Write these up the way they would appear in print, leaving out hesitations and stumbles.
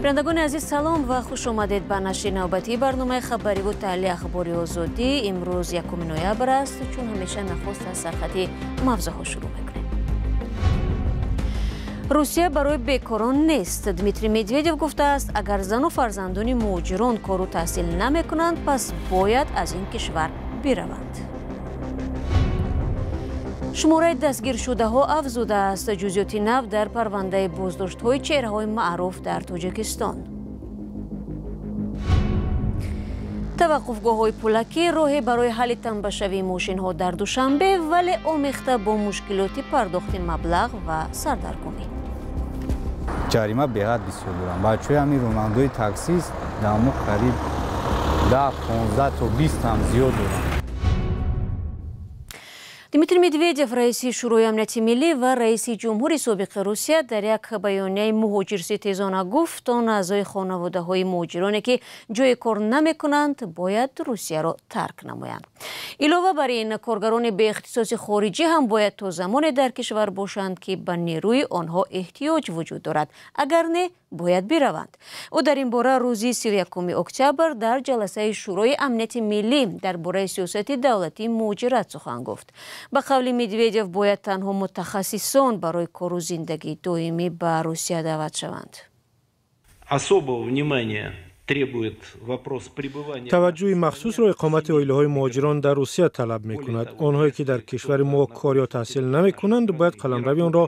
Бинандагони азиз, салом ва хуш омадед ба нашри навбатии барномаи хабариву таҳлили Ахбори Озодӣ. Имрӯз 1 ноябр аст, чун ҳамеша нахуст аз сархати мавзӯъҳо шурӯъ мекунем. Русия барои бекорон нест. Дмитрий Медведев гуфтааст, агар зану фарзандони муҳоҷирон кору таҳсил намекунанд, пас бояд аз ин кишвар бираванд. Шумораи дастгиршудаҳо афзудааст. Ҷузъиёти нав дар парвандаи боздоштҳои чеҳраҳои маъруф дар Тоҷикистон. Таваққуфгоҳҳои пулакӣ роҳе барои ҳалли танбашавии мошинҳо дар Душанбе, вале омехта бо мушкилоти пардохти маблағ ва сардаргумӣ. Ҷарима беҳад бисёр дорам. Бачаҳои ҳамин ронандаҳои таксист дар мо қариб 10, 15 то 20 ҳам зиёд дорам. Дмитрий Медведев, раиси Шӯрои амнияти миллӣ ва раиси ҷумҳури собиқи Русия, дар як баёнияи муҳоҷирситезона гуфт, он аъзои хонаводаҳои муҳоҷироне, ки ҷои кор намекунанд, бояд Русияро тарк намоянд. Илова бар ин, коргарони беихтисоси хориҷӣ ҳам бояд то замоне дар кишвар бошанд, ки ба нерӯи онҳо эҳтиёҷ вуҷуд дорад. Агар не, бояд бираванд. Ӯ дар ин бора рӯзи 31 октябр дар ҷаласаи Шӯрои амнияти миллӣ дар бораи сиёсати давлатии муҳоҷират сухан гуфт. Ба қавли Медведев, бояд танҳо мутахассисон барои кору зиндагии доимӣ ба Русия даъват шаванд. Особого внимания требует вопрос пребывания. Таваҷҷӯҳи махсусро иқомати оилаҳои муҳоҷирон дар Русия талаб мекунад. Онҳое, ки дар кишвари мо кор ё таҳсил намекунанд, бояд қаламрави онро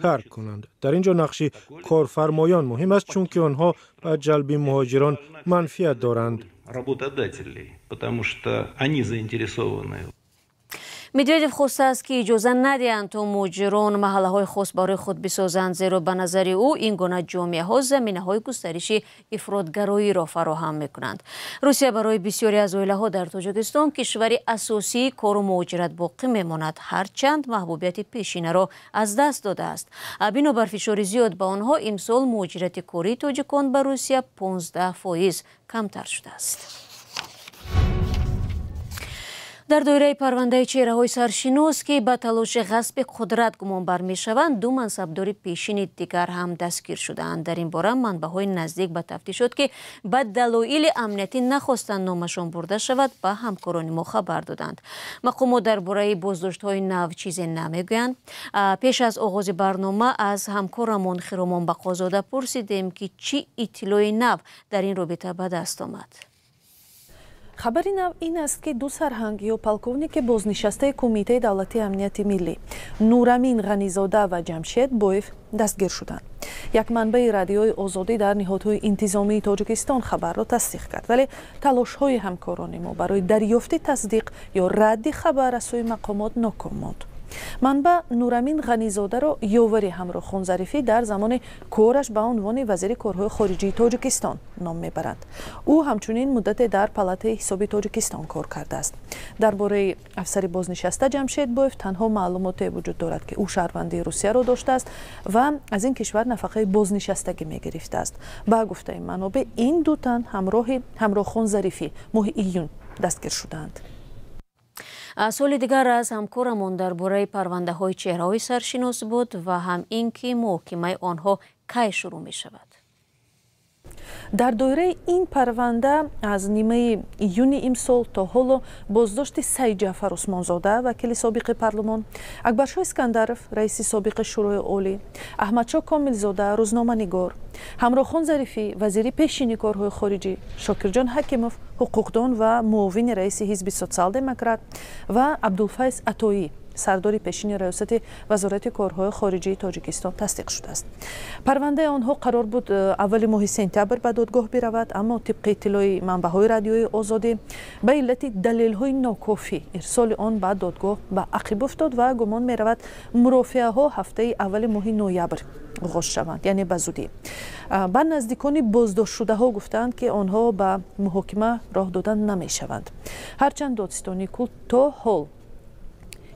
тарк кунанд. Дар ин ҷо нақши корфармоён муҳим аст, чунки онҳо ба ҷалби муҳоҷирон манфиат доранд. Работодателей, потому что они заинтересованы. Медведев хостааст, ки иҷоза надиҳанд, то муҳоҷирон маҳаллаҳои хос барои худ бисозанд, зеро ба назари ӯ ин гуна ҷомеаҳо заминаҳои густариши ифротгароиро фароҳам мекунанд. Русия барои бисёре аз оилаҳо дар Тоҷикистон кишвари асосии кору муҳоҷират боқӣ мемонад, ҳарчанд маҳбубияти пешинаро аз даст додааст. Бинобар фишори зиёд ба онҳо, имсол муҳоҷирати кории тоҷикон ба Русия 15% камтар шудааст. Дар доираи парвандаи чеҳраҳои саршинос, ки ба талоши ғасби қудрат гумонбар мешаванд, ду мансабдори пешини дигар ҳам дастгир шудаанд. Дар ин бора манбаъҳои наздик ба тафтишот, ки ба далоили амниятӣ нахостанд номашон бурда шавад, ба ҳамкорони мо хабар доданд. Мақомот дар бораи боздоштҳои нав чизе намегӯянд. Пеш аз оғози барнома аз ҳамкорамон Хиромон Бақозода пурсидем, ки чӣ иттилои нав дар ин робита ба даст омад. Хабари нав ин аст, ки ду сарҳанг ё полковники бознишастаи Кумитаи давлатии амнияти миллӣ, Нурамин Ғанизода ва Ҷамшед Боев, дастгир шуданд. Як манбаи Радиои Озодӣ дар ниҳодҳои интизомии Тоҷикистон хабарро тасдиқ кард, вале талошҳои ҳамкорони мо барои дарёфти тасдиқ ё радди хабар аз сӯи мақомот ноком монд. Манбаъ Нурамин Ғанизодаро ёвари Ҳамроҳхон Зарифӣ дар замони кораш ба унвони вазири корҳои хориҷии Тоҷикистон ном мебаранд. Ӯ ҳамчунин муддате дар Палатаи ҳисоби Тоҷикистон кор кардааст. Дар бораи афсари бознишаста Ҷамшед Боев танҳо маълумоте вуҷуд дорад, ки ӯ шаҳрвандии Русияро доштааст ва аз ин кишвар нафақаи бознишастагӣ мегирифтааст. Ба гуфтаи манобеъ, ин ду тан ҳамроҳи Ҳамроҳхон Зарифӣ моҳи июн дастгир шудаанд. Суоли дигар аз ҳамкорамон дар бораи парвандаҳои чеҳраҳои саршинос буд ва ҳам ин ки муҳокимаи онҳо кай шурӯъ мешавад. Дар доираи ин парванда аз нимаи июни имсол то ҳоло боздошти Сайдҷафар Усмонзода, вакили собиқи парлумон, Акбаршоҳ Искандаров, раиси собиқи Шӯрои Олӣ, Аҳмадшоҳ Комилзода, рӯзноманигор, Ҳамроҳхон Зарифӣ, вазири пешини корҳои хориҷӣ, Шокирҷон Ҳакимов, ҳуқуқдон ва муовини раиси ҳизби Социал-демократ, ва Абдулфайз Атоӣ, сардори пешини раёсати Вазорати корҳои хориҷии Тоҷикистон, тасдиқ шудааст. Парвандаи онҳо қарор буд аввали моҳи сентябр ба додгоҳ биравад, аммо тибқи иттилои манбаъҳои Радиои Озодӣ, ба иллати далелҳои нокофӣ ирсоли он ба додгоҳ ба ақиб уфтод ва гумон меравад, мурофиаҳо ҳафтаи аввали моҳи ноябр оғоз шаванд, яъне ба зудӣ. Ба наздикони боздоштшудаҳо гуфтаанд, ки онҳо ба муҳокима роҳ дода намешаванд. Ҳарчанд додситонии кул то ҳол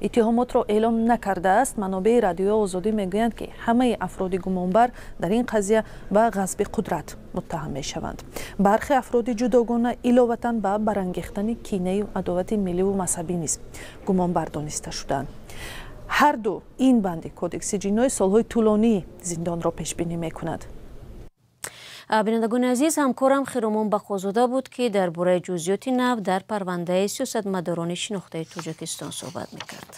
иттиҳомотро эълом накардааст, манобеи Радиои Озодӣ мегӯянд, ки ҳамаи афроди гумонбар дар ин қазия ба ғасби қудрат муттаҳам мешаванд. Бархе афроди ҷудогона иловатан ба барангехтани кинаю адовати милливу мазҳабӣ низ гумонбар дониста шуданд. Ҳарду ин банди Кодекси ҷиноӣ солҳои тӯлонии зиндонро пешбинӣ мекунад. Бинандагони азиз, ҳамкорам Хиромон Бақозода буд, ки дар бораи ҷузъиёти нав дар парвандаи сиёсатмадорони шинохтаи Тоҷикистон суҳбат мекард.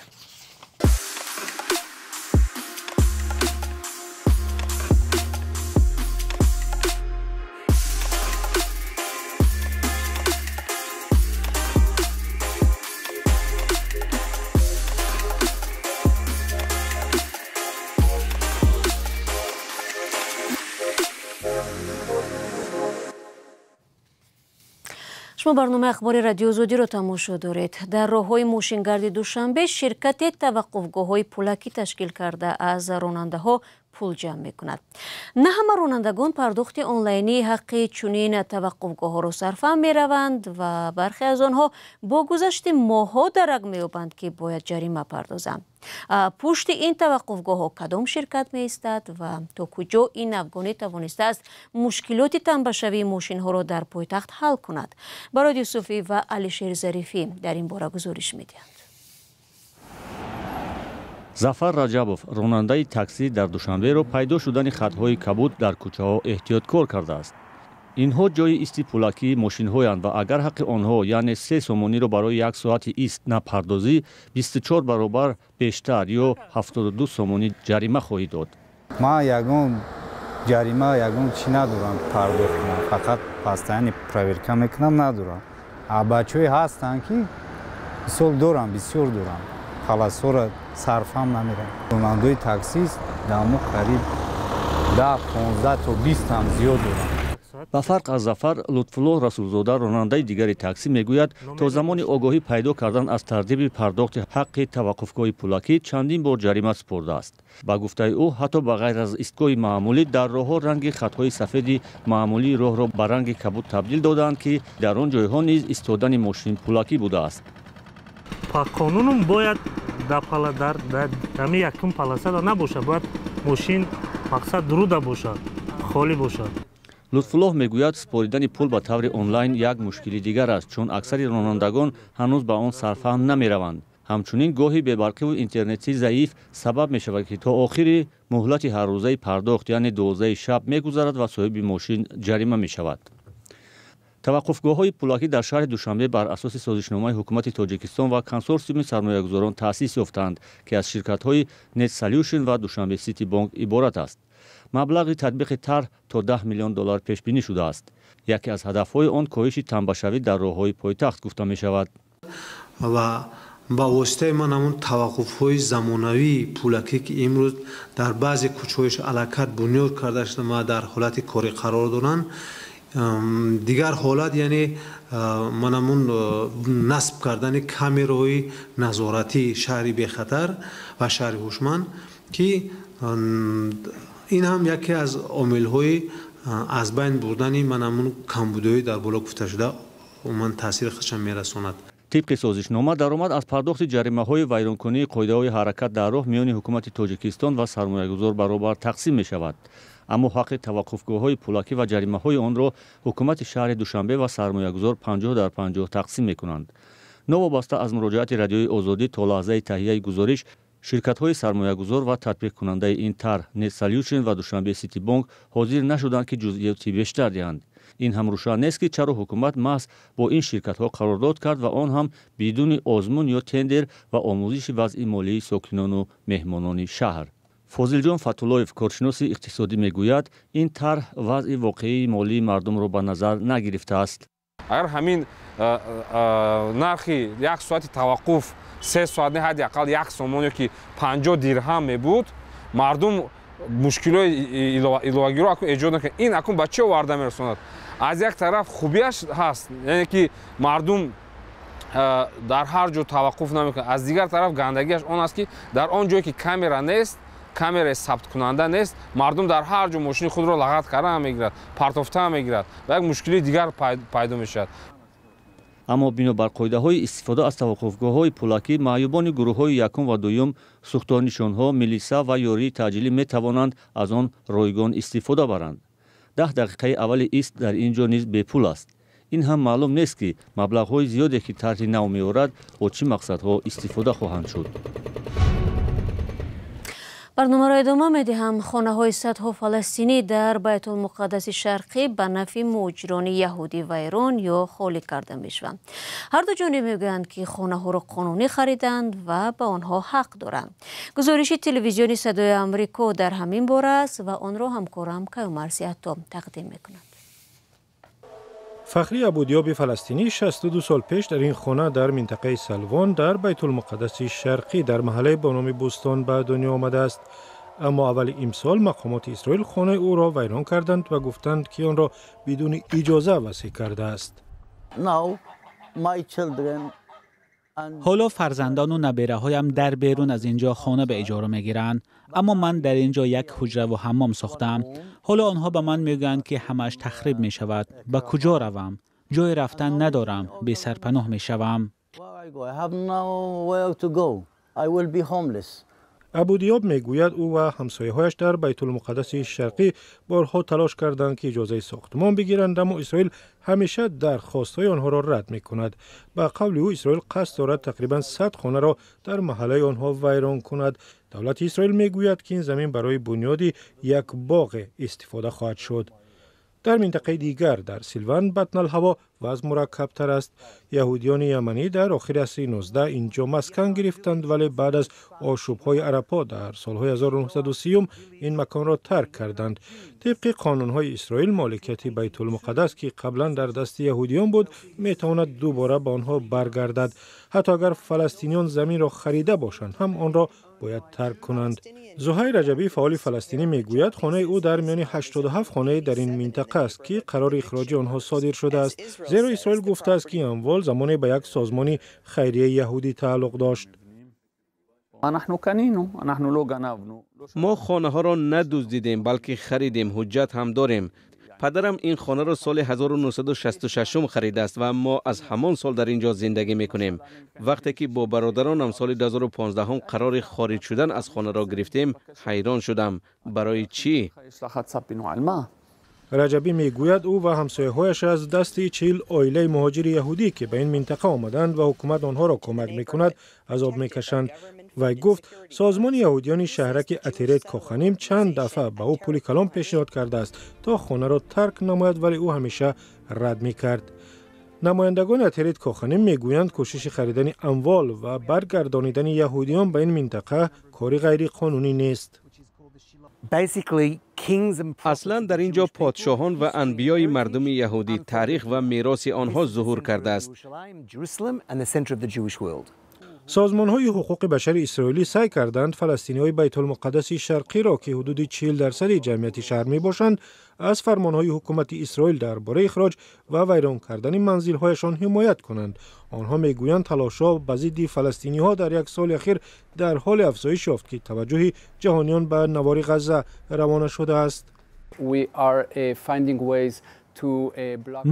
Шумо барномаи ахбори Радиои Озодиро тамошо доред. Дар роҳҳои мошингарди Душанбе ширкате таваққуфгоҳҳои пулакӣ ташкил карда аз ронандаҳо пул ҷамъ мекунад. На ҳама ронандагон пардохти онлайнии ҳаққи чунин таваққуфгоҳҳоро сарфа мераванд ва бархе аз онҳо бо гузашти моҳҳо дарак меёбанд, ки бояд ҷарима пардозанд. Пушти ин таваққуфгоҳҳо кадом ширкат меистад ва то куҷо ин афғонӣ тавонистааст мушкилоти танбашавии мошинҳоро дар пойтахт ҳал кунад? Барод Юсуфӣ ва Алишер Зарифӣ дар ин бора гузориш медиҳанд. Зафар Раҷабов, ронандаи таксӣ дар Душанберо пайдо шудани хатҳои кабуд дар кӯчаҳо эҳтиёткор кардааст. Инҳо ҷои исти пулакии мошинҳоянд ва агар ҳаққи онҳо, яъне 3 сомониро барои як соати ист напардозӣ, 24 баробар бештар ё 72 сомонӣ ҷарима хоҳӣ дод. Ман ягон ҷарима, ягон чӣ надорам пардохт кунам, фақат постоянно проверка мекунам, надорам. А бачаҳое ҳастанд, ки мисол дорам, бисёр дорам. Полосаро сарфам намерам. Ронандаи таксист дамо қариб 10, 15 то 20 ҳам зиёд дорам. Ба фарқ аз Зафар, Лутфулло Расулзода, ронандаи дигари таксӣ, мегӯяд, то замони огоҳӣ пайдо кардан аз тартиби пардохти ҳаққи таваққуфгоҳи пулакӣ чандин бор ҷарима супордааст. Ба гуфтаи ӯ, ҳатто ба ғайр аз истгоҳи маъмулӣ дар роҳҳо ранги хатҳои сафеди маъмулии роҳро ба ранги кабуд табдил додаанд, ки дар он ҷойҳо низ истодани мошин пулакӣ будааст. По қонунум бояд дар ҳамин якум полосада набошад, бояд мошин мақсад руда бошад, холӣ бошад. Лутфуллоҳ мегӯяд, супоридани пул ба таври онлайн як мушкили дигар аст, чун аксари ронандагон ҳанӯз ба он сарфаҳм намераванд. Ҳамчунин гоҳи бебарқиву интернетӣ заиф сабаб мешавад, ки то охири муҳлати ҳаррӯзаи пардохт, яъне 12 шаб мегузарад ва соҳиби мошин ҷарима мешавад. Таваққуфгоҳҳои пулакӣ дар шаҳри Душанбе бар асоси созишномаи ҳукумати Тоҷикистон ва консорсиуми сармоягузорон таъсис ёфтаанд, ки аз ширкатҳои Net Solution ва Душанбе Сити Бонк иборат аст. Маблағи татбиқи тарҳ то 10 миллион доллар пешбинӣ шудааст. Яке аз ҳадафҳои он коҳиши танбашавӣ дар роҳҳои пойтахт гуфта мешавад. Ва ба воситаи ман ҳамон таваққуфҳои замонавии пулакӣ, ки имрӯз дар баъзе кӯчаҳояш алакат бунёд карда шуда ва дар ҳолати корӣ қарор доранд, дигар ҳолат, яъне ман ҳамон насб кардани камераҳои назоратии шаҳри бехатар ва шаҳри ҳушманд, ки ин ҳам яке аз омилҳои аз байн бурдани ман ҳамон камбудиҳои дар боло гуфташуда умуман таъсири худшам мерасонад. Тибқи созишнома, даромад аз пардохти ҷаримаҳои вайронкунии қоидаҳои ҳаракат дар роҳ миёни ҳукумати Тоҷикистон ва сармоягузор баробар тақсим мешавад. Аммо ҳаққи таваққуфгоҳҳои пулакӣ ва ҷаримаҳои онро ҳукумати шаҳри Душанбе ва сармоягузор 50 дар 50 тақсим мекунанд. Новобаста аз муроҷиати Радиои Озодӣ, то лаҳзаи таҳияи гузориш ширкатҳои сармоягузор ва татбиқкунандаи ин тарҳ, Net Solution ва Душанбе Сити Бонк, ҳозир нашуданд, ки ҷузъиёти бештар диҳанд. Ин ҳам рӯшан нест, ки чаро ҳукумат маҳз бо ин ширкатҳо қарордод кард ва он ҳам бидуни озмун ё тендер ва омӯзиши вазъи молии сокинону меҳмонони шаҳр. Фозилҷон Фатуллоев, коршиноси иқтисодӣ, мегӯяд, ин тарҳ вазъи воқеии молии мардумро ба назар нагирифтааст. Агар ҳамин нархи як соати таваққуф 3 соат не, ҳадди ақал 1 сомон ё ки 50 дирҳам мебуд, мардум мушкилои иловагиро акун эҷод накунад. Ин акун ба чӣ оварда мерасонад? Аз як тараф хубиаш ҳаст, яъне ки мардум дар ҳар ҷо таваққуф намекунад. Аз дигар тараф гандагиаш он аст, ки дар он ҷое ки камера нест, камераи сабткунанда нест, мардум дар ҳар ҷо мошини худро лағат карда мегирад, партофта мегирад ва як мушкилии дигар пайдо мешавад. Аммо бино бар қоидаҳои истифода аз таваққуфгоҳҳои пулакӣ, маъюбони гурӯҳҳои якум ва дуюм, сӯхторнишонҳо, милиса ва ёрии таъҷилӣ метавонанд аз он ройгон истифода баранд. 10 дақиқаи аввали ист дар ин ҷо низ бепул аст. Ин ҳам маълум нест, ки маблағҳои зиёде, ки тарҳи нав меорад, бо чӣ мақсадҳо истифода хоҳанд шуд. Барномаро идома медиҳам. Хонаҳои садҳо фаластинӣ дар Байтулмуқаддаси Шарқӣ ба нафъи муҳоҷирони яҳудӣ вайрон ё холӣ карда мешаванд. Ҳар ду ҷониб мегӯянд, ки хонаҳоро қонунӣ хариданд ва ба онҳо ҳақ доранд. Гузориши телевизиони Садои Амрико дар ҳамин бора аст ва онро ҳамкорам Каюмарси Ато тақдим мекунад. Фахри Абудиёби фаластинӣ 62 сол пеш дар ин хона дар минтақаи Салвон дар Байтулмуқаддаси Шарқӣ дар маҳаллаи бо номи Бӯстон ба дунё омадааст. Аммо аввали имсол мақомоти Исроил хонаи ӯро вайрон карданд ва гуфтанд, ки онро бидуни иҷоза васеъ кардааст. Ҳоло фарзандону набераҳоям дар берун аз инҷо хона ба иҷора мегиранд, аммо ман дар инҷо як ҳуҷраву ҳаммом сохтам. Ҳоло онҳо ба ман мегӯянд, ки ҳамааш тахриб мешавад. Ба куҷо равам? Ҷои рафтан надорам, бесарпаноҳ мешавам. Абудиёб мегӯяд, ӯ ва ҳамсояҳояш дар Байтулмуқаддаси Шарқӣ борҳо талош карданд, ки иҷозаи сохтмон бигиранд, аммо Исроил ҳамеша дархостҳои онҳоро рад мекунад. Ба қавли ӯ, Исроил қасд дорад тақрибан 100 хонаро дар маҳаллаи онҳо вайрон кунад. Давлати Исроил мегӯяд, ки ин замин барои бунёди як боғ истифода хоҳад шуд. Дар минтақаи дигар дар Силван Батналҳаво вазъ мураккабтар аст. Яҳудиёни яманӣ дар охири асри 19 инҷо маскан гирифтанд, вале баъд аз ошӯбҳои арабҳо дар солҳои 1930 ин маконро тарк карданд. Тибқи қонунҳои Исроил, моликияти Байтулмуқаддас, ки қаблан дар дасти яҳудиён буд, метавонад дубора ба онҳо баргардад. Ҳатто агар фаластиниён заминро харида бошанд ҳам, онро бояд тарк кунанд. Зуҳайр Раҷабӣ, фаъоли фаластинӣ, мегӯяд, хонаи ӯ дар миёни 87 хонаи дар ин минтақа аст, ки қарори ихроҷи онҳо содир шудааст, зеро Исроил гуфтааст, ки амвол замоне ба як созмони хайрияи яҳудӣ тааллуқ дошт. Мо хонаҳоро надуздидем, балки харидем, ҳуҷҷат ҳам дорем. Падарам ин хонаро соли 1966 харидааст ва мо аз ҳамон сол дар ин ҷо зиндагӣ мекунем. Вақте ки бо бародаронам соли 2015 қарори хориҷ шудан аз хонаро гирифтем, ҳайрон шудам. Барои чӣ? Раҷабӣ мегӯяд, ӯ ва ҳамсояҳояш аз дасти 40 оилаи муҳоҷири яҳудӣ, ки ба ин минтақа омаданд ва ҳукумат онҳоро кӯмак мекунад, азоб мекашанд. Вай гуфт, созмони яҳудиёни шаҳраки Атерет Коханим чанд дафъа ба ӯ пули калон пешниҳод кардааст, то хонаро тарк намояд, вале ӯ ҳамеша рад мекард. Намояндагони Атерет Коханим мегӯянд, кӯшиши харидани амвол ва баргардонидани яҳудиён ба ин минтақа кори ғайриқонунӣ нест. Аслан дар ин ҷо подшоҳон ва анбиёи мардуми яҳудӣ, таърих ва мероси онҳо зуҳур кардааст. Созмонҳои ҳуқуқи башари исроилӣ саъй карданд фаластиниҳои Байтулмуқаддаси Шарқиро, ки ҳудуди 40% ҷамъияти шаҳр мебошанд, аз фармонҳои ҳукумати Исроил дар бораи ихроҷ ва вайрон кардани манзилҳояшон ҳимоят кунанд. Онҳо мегӯянд, талошҳо ба зидди фаластиниҳо дар як соли ахир дар ҳоли афзоиш ёфт, ки таваҷҷӯҳи ҷаҳониён ба навори Ғазза равона шудааст.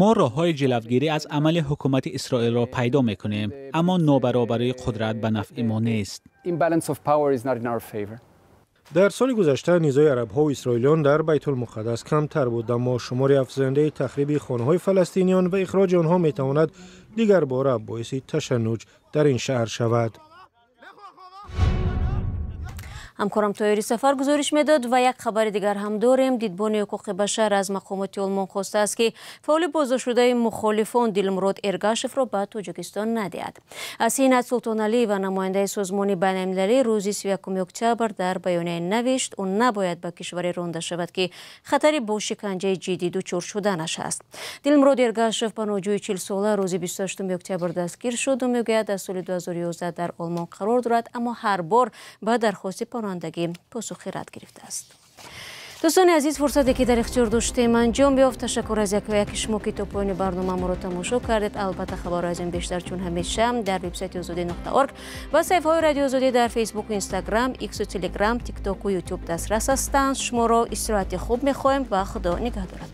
Мо роҳҳои ҷилавгирӣ аз амали ҳукумати Исроилро пайдо мекунем, аммо нобаробарии қудрат ба нафъи мо нест. Дар соли гузашта низои арабҳову исроилиён дар Байтулмуқаддас камтар буд, аммо шумори афзояндаи тахриби хонаҳои фаластиниён ва ихроҷи онҳо метавонад дигарбора боиси ташаннуҷ дар ин шаҳр шавад. Ҳамкорам Тоҳири Сафар гузориш медод ва як хабари дигар ҳам дорем. Дидбони ҳуқуқи башар аз мақомоти Олмон хостааст, ки фаъоли боздоштшудаи мухолифон Дилмурод Эргашевро ба Тоҷикистон надиҳад. Асинат Султоналиева, намояндаи созмони байналмилалӣ, рӯзи 31 октябр дар баёнияе навишт, ӯ набояд ба кишваре ронда шавад, ки хатари бо шиканҷаи ҷиддӣ дучор шуданаш аст. Дилмурод Эргашев, паноҳҷӯи 40сола, рӯзи 28 октябр дастгир шуд. Ӯ мегӯяд, аз соли 2011 дар Олмон қарор дорад, аммо ҳар бор ба дархости паноҳандагӣ посухи рад гирифтааст. Дӯстони азиз, фурсате ки дар ихтиёр доштем анҷом ёфт. Ташаккур аз яку яки шумо, ки то поёни барнома моро тамошо кардед. Албатта, хабарҳо аз ин бештар чун ҳамеша дар вебсайти озодӣ.org ва саҳифаҳои Радиои Озодӣ дар Фейсбуку, Инстаграм, Иксу, Телеграм, Тиктоку, Ютуб дастрас ҳастанд. Шуморо истироҳати хуб мехоҳем ва Худо нигаҳдорад.